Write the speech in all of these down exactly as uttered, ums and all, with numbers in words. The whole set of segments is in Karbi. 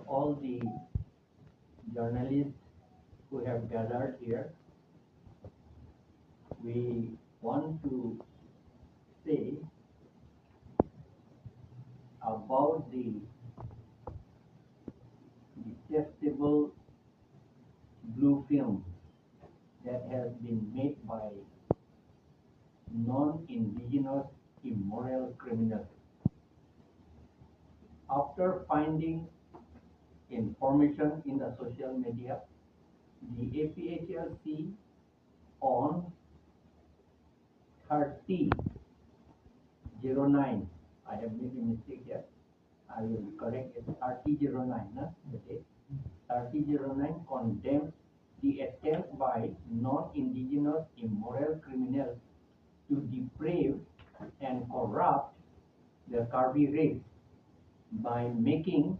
all the journalists who have gathered here. We want to say about the detestable blue film that has been made by non-indigenous immoral criminals. After finding information in the social media, the A P H L C on thirty zero nine, I have made a mistake here, I will correct it, thirty zero nine, na? Okay. Thirty zero nine condemns the attempt by non-indigenous immoral criminals to deprave and corrupt the Karbi race by making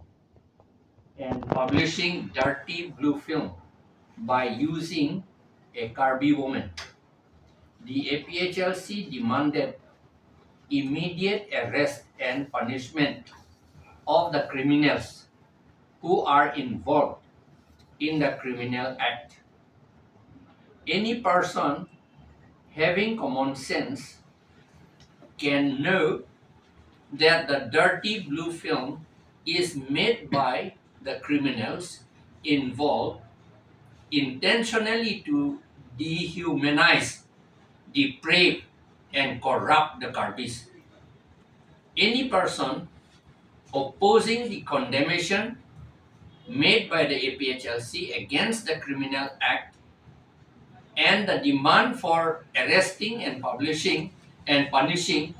and publishing dirty blue film by using a Karbi woman. The A P H L C demanded immediate arrest and punishment of the criminals who are involved in the criminal act. Any person having common sense can know that the dirty blue film is made by the criminals involved intentionally to dehumanize, deprave, and corrupt the Karbis. Any person opposing the condemnation made by the A P H L C against the criminal act and the demand for arresting and publishing and punishing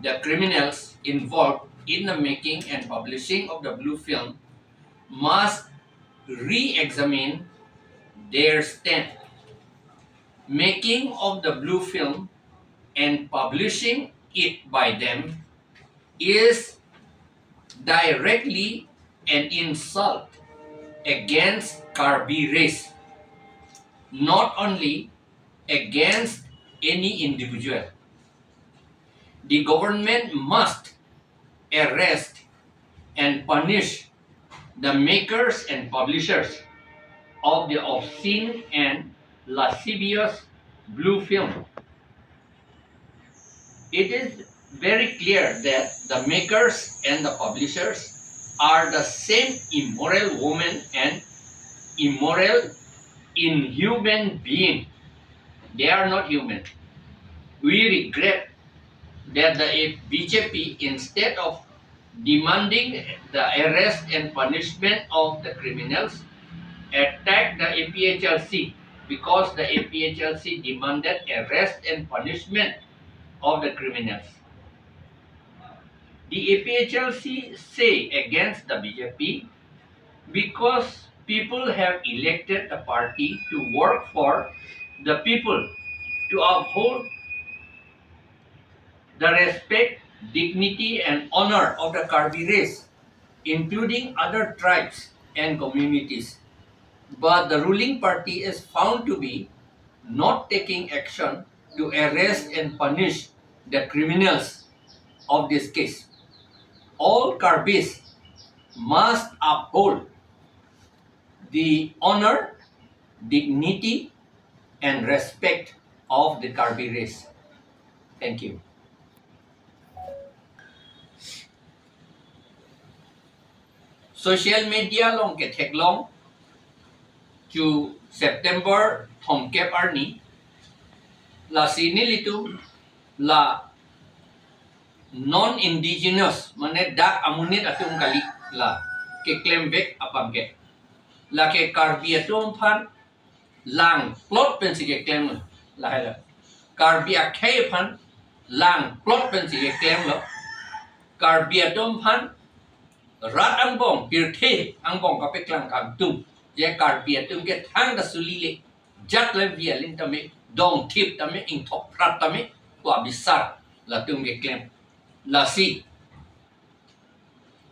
the criminals involved in the making and publishing of the blue film must re-examine their stand. Making of the blue film and publishing it by them is directly an insult against Karbi race, not only against any individual. The government must arrest and punish the makers and publishers of the obscene and lascivious blue film. It is very clear that the makers and the publishers are the same immoral woman and immoral, inhuman being. They are not human. We regret that the B J P, instead of demanding the arrest and punishment of the criminals, attacked the A P H L C because the A P H L C demanded arrest and punishment of the criminals. The A P H L C say against the B J P because people have elected a party to work for the people, to uphold the respect, dignity and honor of the Karbi race, including other tribes and communities. But the ruling party is found to be not taking action to arrest and punish the criminals of this case. All Karbis must uphold the honor, dignity and respect of the Karbi race. Thank you. Social media along ketheklong chu September thomkep arni, lasi nelitum la non-indigenous, mane dak amonit atum kali la keklem vek apam ke. Lake Karbi atum aphan langplot pensi keklem lahai la. Karbi akhei aphan langplot pensi keklem lo. Karbi atum aphan rat angbong, pirthe angbong kapeklang kangtung. Je Karbi atum ke thangta suli le, jat le vialin tame, dongthip tame, ingthok prat tame, ko abisar latum keklem. Lasi,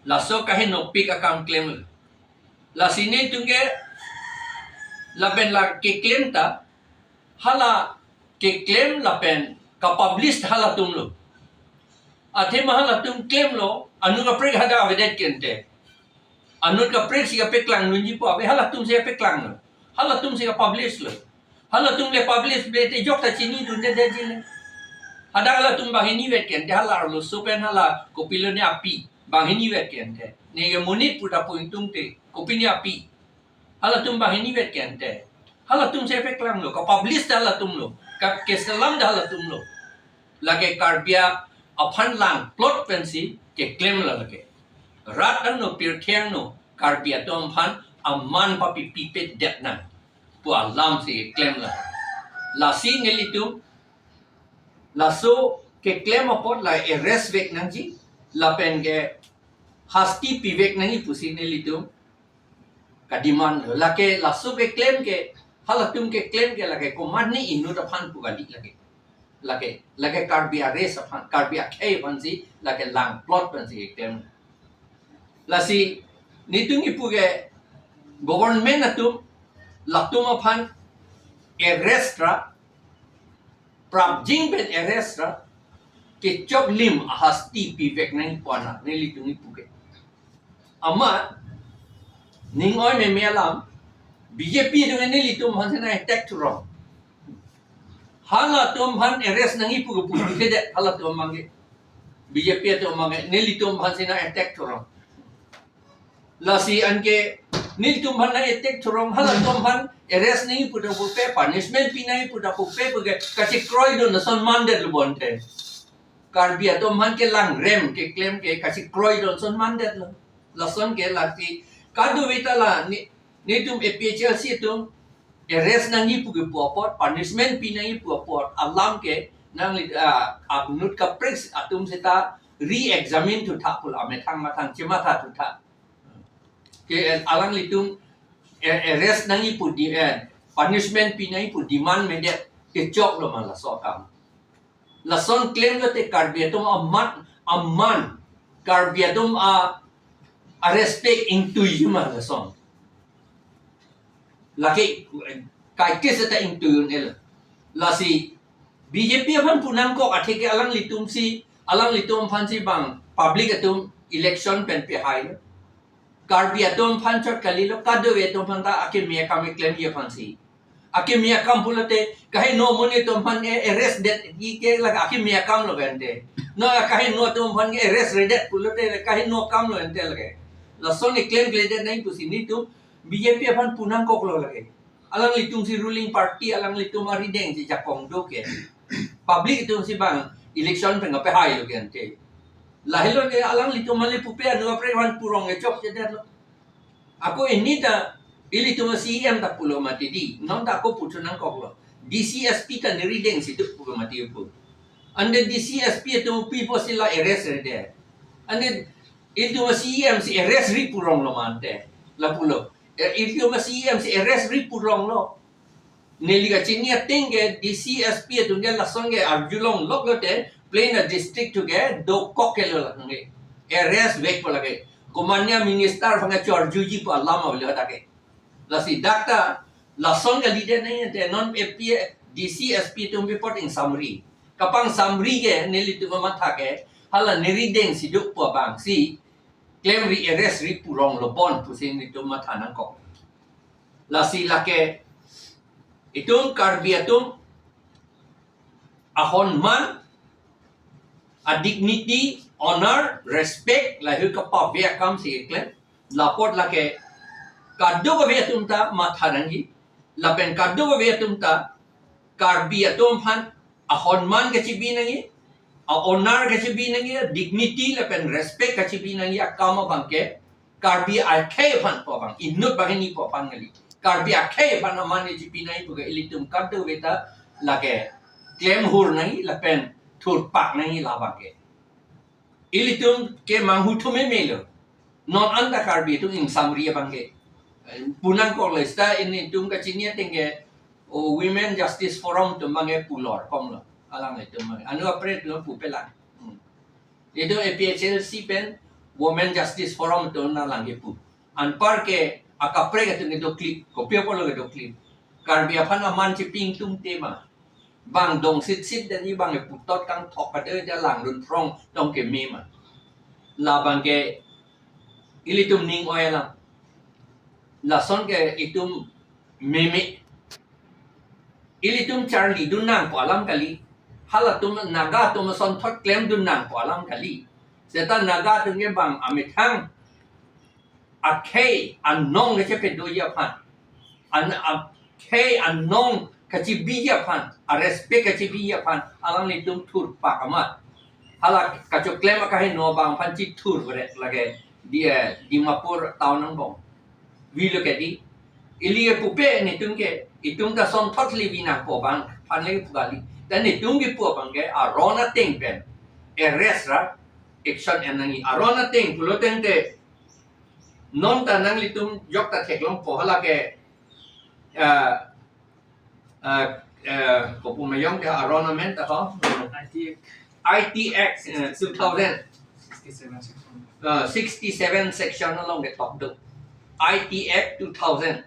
laso kahenopik akam klem. Lasi nelitum ke lapen la keklem ta, hala keklem lapen kapublish halatum lo. Athema halatum klemlo, anung kaprek hadak avedet kente. Anut kaprek si kapeklang dunji pu ave, halatum si kapeklang lo. Halatum si kapublish lo. Halatum le publish be te jok ta chinidunde detji le. Hadak halatum banghini vet kente, hala arloso pen hala kopilo ne api. Banghini vet kente. Ne ke monit pu ta pu ingtung te. Kopine api. Halatum banghini vet kente. Halatum si kapeklang lo. Kapublish ta halatum lo. Ka keselam ta halatum lo. Lake Karbi aphan langplot pensi keklem lo lake. Rat angno, pirthe angno, Karbi atum aphan aman papipi pet det nang pu alam si keklem lo. Lasi nelitum laso keklem apot la arrest vek nangji, lapen ke hasti pivek nangji pusi nelitum kademand lo. Lake laso keklem ke, halatum keklem ke lake komatne inut aphan pu kali lake. Lake, lake Karbi a-race aphan, Karbi akhei aphan si, lake langplot aphan si keklem. Lasi nelitum kipu ke government atum latum aphan arrest ra, prapjin pen arrest ra, kechoklim ahasti pivek nangji pu anak nelitum kipu ke. Amat ning oi meme alam, B J P atum nelitum aphan si nang-attack thurong. Halatum aphan arrest nangji pu ke pu ke det, halatum abang ke. B J P atum abang ke nelitum aphan si nang-attack thurong. Lasi anke nelitum aphan nang-attack thurong, halatum aphan arrest nangji pu ta pupe, punishment pi nangji pu ta pupe, pu ke kachekroidun ason mandet lo bonte. Karbi atum aphan kelang rem keklem ke kachekroidun ason mandet lo. Lason ke lasi kadokave ta la ne, nelitum A P H L C atum arrest nangji pu ke pu apot, punishment pi nangji pu apot alam ke nangli, ah, anut kaprek atum seta re-examine thutha pu la, methang methang chematha thutha. Ke alanglitum, eh, arrest nangji pu di, eh, punishment pi nangji pu demand medet kechok lo ma laso akam. Lason klem lote Karbi atum amat, aman, Karbi atum a, a-respect ingtuiji ma lason. Lake, eh, kaiketa ingtui un-e lo. Lasi B J P aphan pu nangkok atheke alanglitum si, alanglitum aphan si bang public atum election pen pehai lo. Karbi atum aphan chot kali lo, kadokave atum aphan ta akimi akam keklemji aphan si. Akimi akam pulote, kaheno amonit atum aphan ke arrest detji ke la akimi akam lo ante. No, kaheno atum aphan ke arrest redet pulote, kaheno akam lo ante lake. Lason keklemkledet nangji pusi nelitum B J P aphan pu nangkok lo lake. Alanglitum si ruling party, alanglitum arideng si jakong do ke. Public atum si bang election pen kapehai lo ke ante. Lahelo ke alanglitum mali pupe anu apre aphan purong kechok chedet lo. Ako ini ta ilitum C E M ta pulo mati di. Non ta ako pu thu nangkok lo. D C S P ta nerideng si duk pu mati pu. Ante D C S P atum pi pusi la arrest redet. Ante ilitum C E M si arrest ri purong lo ma ante. La pulo. Eh, ilitum C E M si arrest ri purong lo. Neli kachini ateng ke D C S P atum ke lason ke arjulong lok lote, plain a district thu ke dokok ke lo lason ke. Arrest vek po lake. Komatne minister aphan ke chorjuji pu alam avelo ta ke. Lasi dak ta lason kalidet nangji ante, non A P, D C S P atum report ingsamri. Kapangsamri ke nelitum matha ke, hala nerideng si duk pu abang si klemri, arrest ri purong lo bon pusi nelitum matha nangkok. Lasi lake itum Karbi atum ahonman, a-dignity, honor, respect, lahei kapave akam si keklem. Lapot lake kadokave atum ta matha nangji. Lapen kadokave atum ta Karbi atum aphan ahonman kachibi nangji, a-honor kachibi nangji, dignity lapen respect kachibi nangji akam abang ke Karbi akhei aphan pu abang, inut banghini pu aphan kali. Karbi akhei aphan aman kachibi nangji pu ke ilitum kadokave ta lake klemhur nangji lapen thurpak nangji labang ke. Ilitum ke manghu thu meme lo. Non anta Karbi atum ingsamri abang ke. Eh, pu nangkok lo seta ilitum kachini ateng ke, o, Women Justice Forum atum abang ke pulo, kom lo. Alanglitum abang ke. Anu apre atum pupe lang. Hmm. Itum A P H L C pen Women Justice Forum atum nanglang kepu. Anpar ke akaprek atum kedo clip, kopi apotlo kedo clip. Karbi aphan aman chipi ingtungte ma. Bang dong sitsit dan i bang keputot kangthok kade ja langdun phrong tong keme ma. Labang ke ilitum ning oi alam. Lason ke itum meme. Ilitum charlidun nangpo alam kali. Halatum Naga atum asonthot klemdun nangpo alam kali. Seta Naga atum ke bang amethang akhei anong kachepedoji aphan, an akhei anong kachebiji aphan, arespect kachebiji aphan alanglitum thurpak amat. Hala kachoklem akaheno abang aphan chithur bret lake di, eh, Dimapur town angbong. Vilo ke di. Ili pupe netum ke, itum ta asonthot le vi nangpo abang aphan le pu kali. Ta netum kipu abang ke aron ateng pen arrest ra action en nangji. Aron ateng pulo tangte non ta nanglitum jok ta theklongpo hala ke, ah, ah, ah, kopi ma yong ke aron amen ta ho? I T Act. I T Act, eh, two thousand. Sixty-seven section. Ah, sixty-seven section along ketok do. I T Act two thousand.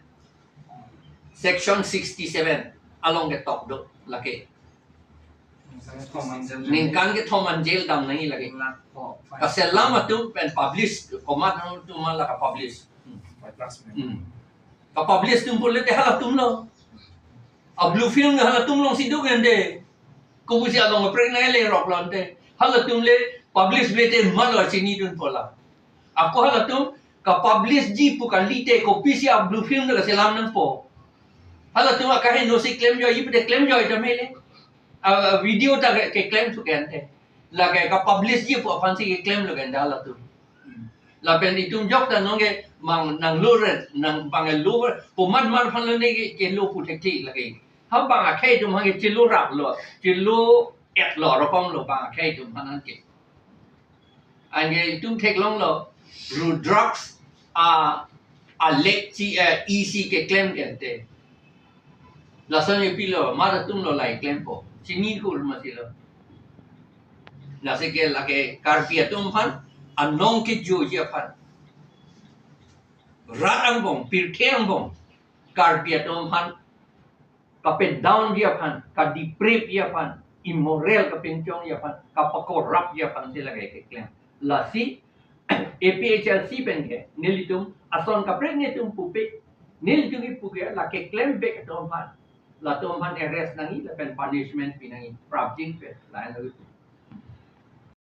Section sixty-seven along ketok do lake. Ningkan kethom an jail dam nangji lake. Kaselam atum pen publish, komat atum ma la kapublish. Hmm. Kapublish atum pulote halatum lo. A blue film halatum longsi do kende. Kopusi along prank nai le rok lonte. Halatum le publish bete malo chinidunpo la. Ako halatum kapublishji pu kalite kopisi a blue film ta kaselam nangpo. Halatum akaheno si klemjoiji pute klemjoi ta mele. A, a video ta ke, keklem thu kente. Lake kapublishji pu aphansi keklemlo kente halatum. Lapen itum jok ta nonke mang nanglo ren, nang bang lo ren, komat mar aphan lo ne ke, kelo pu thekthe lake. Ha bang akhei atum ha ke chelo raplo, chelo etlo rokom lo bang akhei atum aphan ke. Anke itum theklonglo, Rudraks a, a lekchi, eh, isi keklem kente. Lason epilo, mar atum lo lai klempo. Chini hur masi lo. Lasi ke lake Karbi atum aphan anong kejoji aphan. Rat angbong, pirthe angbong, Karbi atum aphan kapedownji aphan, kadepraveji aphan, immoral kapinchongji aphan, kapacorruptji aphan si lake keklem. Lasi A P H L C pen ke nelitum ason kaprek netum pupe, nelitum kipu ke la keklem bek atum aphan, latum aphan arrest nangji lapen punishment pi nangji, prapjin pen lain lagi.